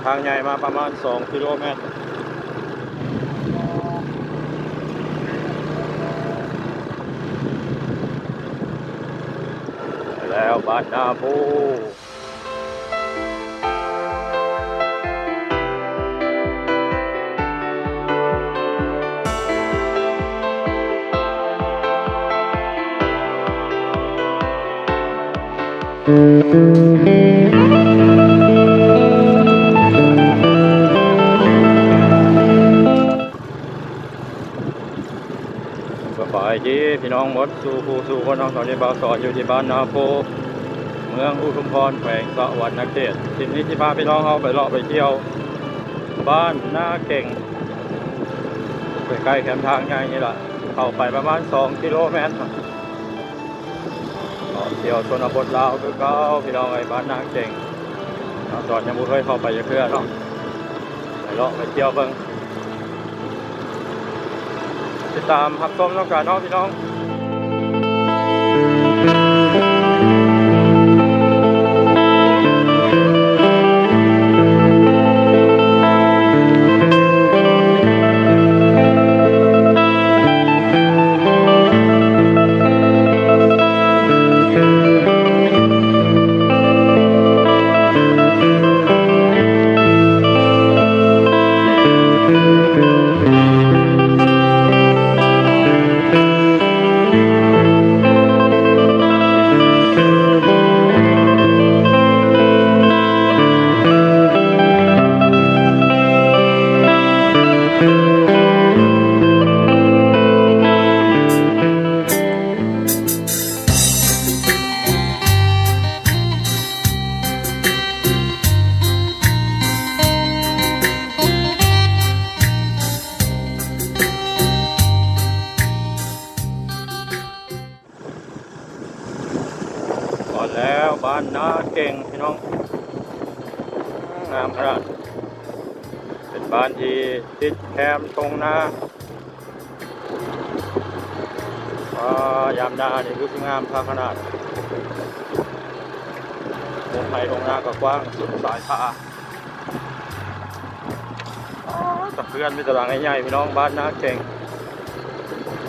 ທາງໃຫຍ່ມາປະມານສອງກິໂລແມັດ ແລ້ວບ້ານນາໂພ. ສະບາຍດີພີ່ນ້ອງໝົດສູ່ຜູ້ສູ່ຄົນເນາະ, ຕອນນີ້ບ່າວສອນຢູ່ທີ່ບ້ານນາໂພ ເມືອງອຸທຸມພອນ ແຂວງສະຫວັນນະເຂດ. ຄລິບນີ້ຊິພາພີ່ນ້ອງເຮົາໄປເລາະໄປທ່ຽວບ້ານນາເກັງ ໃກ້ໆແຄມທາງໃຫຍ່ນີ້ລະ, ເຂົ້າໄປປະມານສອງກິໂລແມັດ. ເລາະທ່ຽວຊົນນະບົດລາວຄືເກົ່າພີ່ນ້ອງເອີຍ, ບ້ານນາເກັງ. ບ່າວສອນຍັງບໍ່ເຄີຍເຂົ້າໄປຈັກເທື່ອເນາະ, ໄປເລາະໄປທ່ຽວເບິ່ງ. ຕິດຕາມຮັບຊົມນຳກັນເນາະພີ່ນ້ອງ. ຮອດແລ້ວ ບ້ານນາເກັງພີ່ນ້ອງ, ງາມຂະໜາດ. ເປັນບ້ານທີ່ຕິດແຄມທົ່ງນາ. ອາ ຍາມໜ້ານີ້ຄືຊິງາມຄັກຂະໜາດ, ທົ່ງໄຮ່ທົ່ງນາກໍກວ້າງສຸດສາຍຕາ. ອາ ເຮືອນມີແຕ່ຫຼັງໃຫຍ່ໆ ພີ່ນ້ອງ, ບ້ານນາເກັງ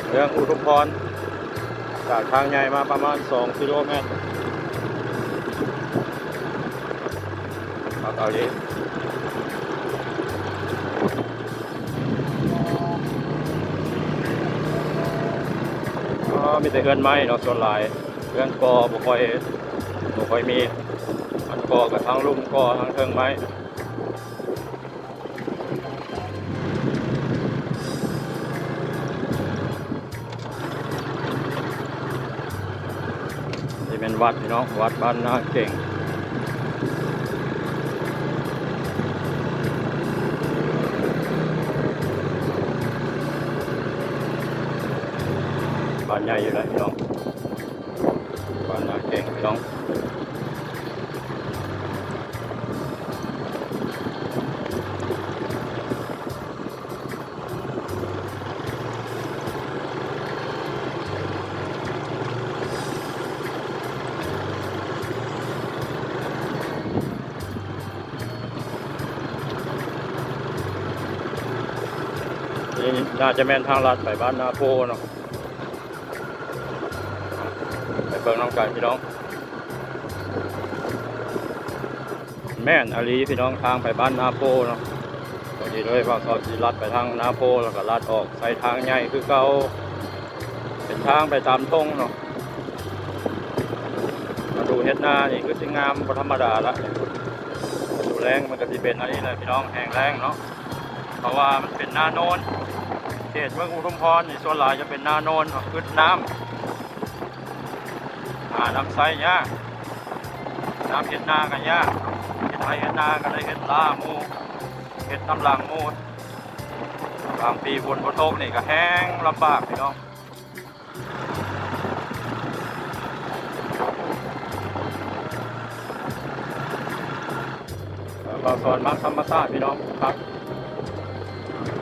ເມືອງອຸທຸມພອນ, ຈາກທາງໃຫຍ່ມາປະມານສອງກິໂລແມັດ. ຄັກອີ່ຫຼີ. ອໍ ມີແຕ່ເຮືອນໄມ້ເນາະ ສ່ວນຫຼາຍ. ເຮືອນກໍບໍ່ຄ່ອຍ ບໍ່ຄ່ອຍມີ, ມັນກໍກະທັງລຸ່ມກໍທັງເທິງໄມ້. ນີ້ແມ່ນວັດພີ່ນ້ອງ, ວັດບ້ານນາເກັງ. ບ້ານໃຫຍ່ຢູ່ໃດພີ່ນ້ອງ, ບ້ານນາເກັງພີ່ນ້ອງ. ນີ້ໜ້າຈະແມ່ນທາງລັດໄປບ້ານນາໂພເນາະ, ໄປເບິ່ງນຳກັນພີ່ນ້ອງ. ແມ່ນອີ່ຫຼີພີ່ນ້ອງ, ທາງໄປບ້ານນາໂພເນາະ. ພໍດີເລີຍ ບ່າວສອນຊິລັດໄປທາງນາໂພ ແລ້ວກໍລັດອອກໃສ່ທາງໃຫຍ່ຄືເກົ່າ, ເປັນທາງໄປຕາມທົ່ງເນາະ. ລະດູເຮັດນານີ້ຄືຊິງາມບໍ່ທຳມະດາລະ, ລະດູແລ້ງມັນກໍຊິເປັນອັນນີ້ແຫຼະພີ່ນ້ອງ, ແຫ້ງແລ້ງເນາະ. ເພາະວ່າມັນເປັນນາໂນນ, ເຂດເມືອງອຸທຸມພອນນີ້ສ່ວນຫຼາຍຈະເປັນນາໂນນ, ອຶດນ້ຳ, ຫານ້ຳໃຊ້ຍາກ, ນ້ຳເຮັດນາກໍຍາກ, ເຮັດໄຮ່ເຮັດນາກໍໄດ້ເຮັດລ້າໝູ່, ເຮັດນຳຫຼັງໝູ່. ບາງປີຝົນບໍ່ຕົກນີ້ກໍແຫ້ງລຳບາກພີ່ນ້ອງ. ບ່າວສອນມັກທຳມະຊາດພີ່ນ້ອງຄັກ.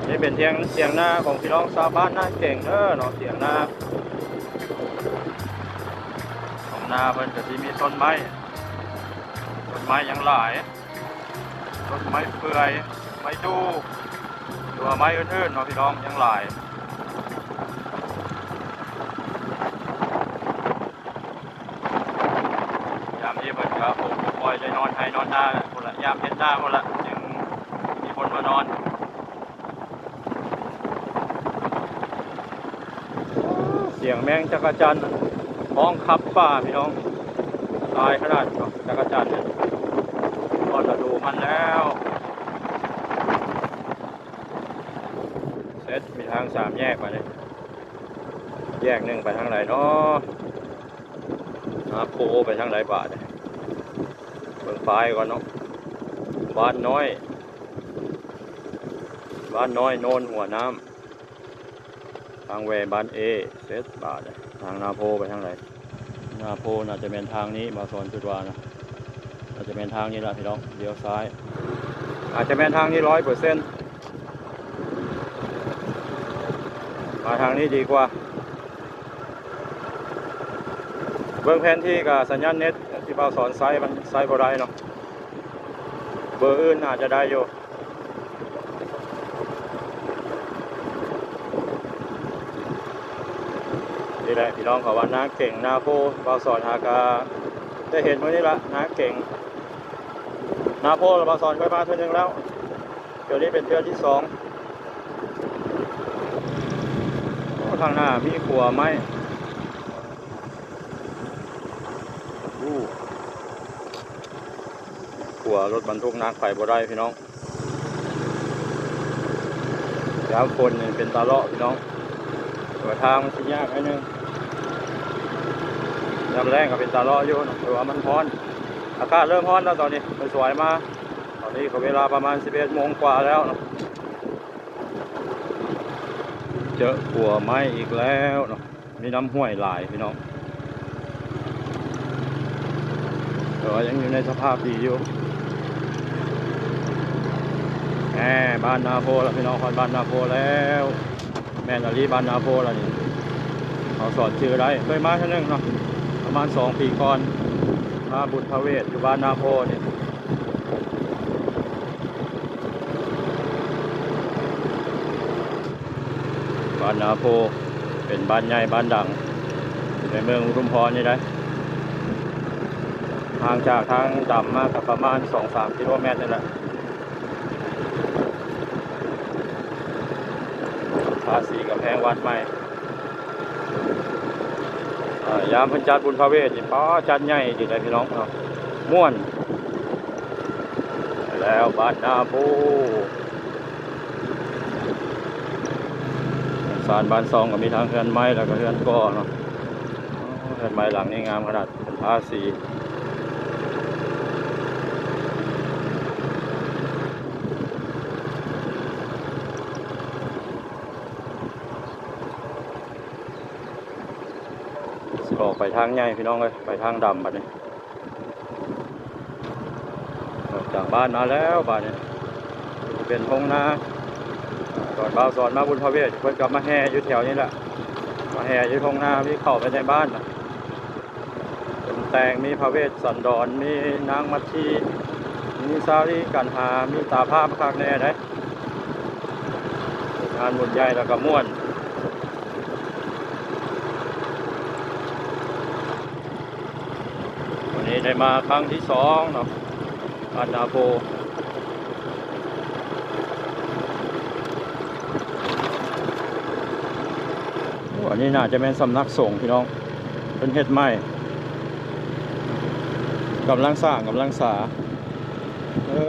ນີ້ເປັນທຽງ ທຽງນາຂອງພີ່ນ້ອງຊາວບ້ານນາເກັງເດີເນາະ, ທຽງນາ. ຂອງນາເພິ່ນກໍຊິມີຕົ້ນໄມ້, ຕົ້ນໄມ້ຍັງຫຼາຍ. ໂຕ ໄມ້ເປື່ອຍ ໄມ້ຈູ້ ຫຼືວ່າໄມ້ອື່ນໆເນາະພີ່ນ້ອງ ຍັງຫຼາຍ. ຍາມນີ້ເພິ່ນກໍ ໂອ້ ບໍ່ຄ່ອຍໄດ້ນອນໄຮ່ນອນນາພຸ້ນລະ ຍາມເຮັດນາພຸ້ນລະ ຈຶ່ງມີຄົນມານອນ. ສຽງແມງຈັກກະຈັນຮ້ອງຂັບປ່າພີ່ນ້ອງ ຫຼາຍຂະໜາດເນາະ ຈັກກະຈັນນີ້ ຮອດລະດູມັນແລ້ວ. ເສັດ ມີທາງສາມແຍກບາດນີ້ ແຍກໜຶ່ງໄປທາງໃດເນາະ? ນາໂພໄປທາງໃດບາດນີ້? ເບິ່ງປ້າຍກ່ອນເນາະ ບ້ານນ້ອຍ ບ້ານນ້ອຍໂນນຫົວນ້ຳ ທາງແວ່ບ້ານເອ ເສັດບາດນີ້ ທາງນາໂພໄປທາງໃດ? ນາໂພໜ້າຈະແມ່ນທາງນີ້ ບ່າວສອນຄິດວ່ານະ ໜ້າຈະແມ່ນທາງນີ້ລະພີ່ນ້ອງ ລ້ຽວຊ້າຍ ອາດຈະແມ່ນທາງນີ້ຮ້ອຍເປີເຊັນ ມາທາງນີ້ດີກວ່າ. ເບິ່ງແຜນທີ່ກະສັນຍານເນັດທີ່ບ່າວສອນໃຊ້ມັນໃຊ້ບໍ່ໄດ້ເນາະ ເບີອື່ນອາດຈະໄດ້ຢູ່. ນີ້ແຫຼະພີ່ນ້ອງ ເຂົາວ່ານາເກັງ ນາໂພ ບ່າວສອນຫາກະໄດ້ເຫັນມື້ນີ້ລະ ນາເກັງ ນາໂພລະ ບ່າວສອນເຄີຍມາເທື່ອໜຶ່ງແລ້ວ ເທື່ອນີ້ເປັນເທື່ອທີສອງ. ໂອ້ ທາງໜ້າມີຂົວໄມ້ ໂອ້ ຂົວລົດບັນທຸກໜັກໄປບໍ່ໄດ້ພີ່ນ້ອງ. ຍາມຝົນນີ້ເປັນຕາເລາະພີ່ນ້ອງ ແຕ່ວ່າທາງມັນຊິຍາກໜ້ອຍໜຶ່ງ. ຍາມແລ້ງກໍເປັນຕາເລາະຢູ່ເນາະ ແຕ່ວ່າມັນຮ້ອນ ອາກາດເລີ່ມຮ້ອນແລ້ວຕອນນີ້ ສວຍໆມາ ຕອນນີ້ກໍເວລາປະມານສິບເອັດໂມງກວ່າແລ້ວເນາະ. ເຈີຂົວໄມ້ອີກແລ້ວເນາະ ມີນ້ຳຫ້ວຍຫຼາຍພີ່ນ້ອງ ແຕ່ວ່າຍັງຢູ່ໃນສະພາບດີຢູ່. ແໝ ບ້ານນາໂພລະພີ່ນ້ອງ ຮອດບ້ານນາໂພແລ້ວ ແມ່ນອີ່ຫຼີ ບ້ານນາໂພລະນີ້ ເຮົາສອນຊື່ໄດ້ ເຄີຍມາເທື່ອໜຶ່ງເນາະ ປະມານສອງປີກ່ອນ ມາບຸນພະເວດຢູ່ບ້ານນາໂພນີ້. ບ້ານນາໂພ ເປັນບ້ານໃຫຍ່ບ້ານດັງໃນເມືອງອຸທຸມພອນນີ້ໄດ໋ ຫ່າງຈາກທາງດຳມາກໍປະມານສອງສາມກິໂລແມັດນີ້ແຫຼະ. ທາສີກຳແພງວັດໃໝ່ ອ່າ ຍາມເພິ່ນຈັດບຸນພະເວດນີ້ ປ້າ ຈັດໃຫຍ່ດີເດ້ພີ່ນ້ອງເນາະ ມ່ວນ. ແລ້ວບ້ານນາໂພ ຊານບ້ານຊ່ອງກໍມີທັງເຮືອນໄມ້ ແລ້ວກໍເຮືອນກໍ່ເນາະ. ເຮືອນໄມ້ຫຼັງນີ້ງາມຂະໜາດ ເປັນທາສີ. ຊິອອກໄປທາງໃຫຍ່ພີ່ນ້ອງເອີຍ ໄປທາງດຳບາດນີ້. ອອກຈາກບ້ານມາແລ້ວບາດນີ້ ເປັນທົ່ງນາ. ຕອນບ່າວສອນມາບຸນພະເວດ ເພິ່ນກໍມາແຫ່ຢູ່ແຖວນີ້ແຫຼະ ມາແຫ່ຢູ່ທົ່ງນາ ມີເຂົ້າໄປໃນບ້ານນະ. ເປັນແຕ່ງ ມີພະເວດສັນດອນ ມີນາງມັດທີ ມີສາລີກັນຫາ ມີຕາພາມ ຄັກແນ່ເດ້. ງານບຸນໃຫຍ່ແລ້ວກໍມ່ວນ. ວັນນີ້ໄດ້ມາຄັ້ງທີສອງເນາະ ບ້ານນາໂພ. ໂອ້ ອັນນີ້ໜ້າຈະແມ່ນສຳນັກສົງພີ່ນ້ອງ ເພິ່ນເຮັດໃໝ່ ກຳລັງສ້າງ ກຳລັງສາ ເອີ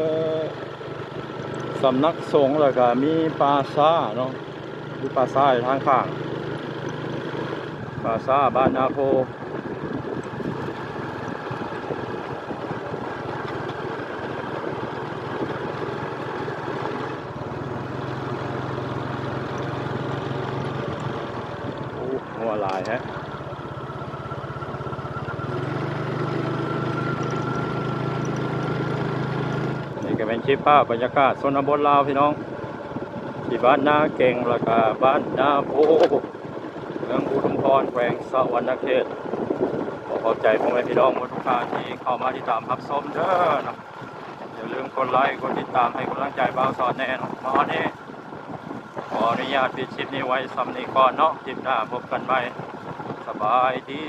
ສຳນັກສົງ ແລ້ວກະມີປ່າຊ້າເນາະ ມີປ່າຊ້າຢູ່ທາງຂ້າງ ປ່າຊ້າບ້ານນາໂພ. ໂອ້ ງົວຫຼາຍແຮະ. ນີ້ກໍແມ່ນຄລິບພາບບັນຍາກາດຊົນນະບົດລາວພີ່ນ້ອງ ທີ່ບ້ານນາເກັງ ແລ້ວກໍບ້ານນາໂພ ເມືອງອຸທຸມພອນ ແຂວງສະຫວັນນະເຂດ. ຂໍຂອບໃຈພໍ່ແມ່ພີ່ນ້ອງໝົດທຸກທ່ານທີ່ເຂົ້າມາຕິດຕາມຮັບຊົມເດີເນາະ. ຢ່າລືມ ກົດໄລ ກົດຕິດຕາມໃຫ້ກຳລັງໃຈບ່າວສອນແດ່ເນາະ. ມາຮອດນີ້ ຂໍອະນຸຍາດປິດຄລິບນີ້ໄວ້ສ່ຳນີ້ກ່ອນເນາະ. ຄລິບໜ້າພົບກັນໃໝ່. ສະບາຍດີ.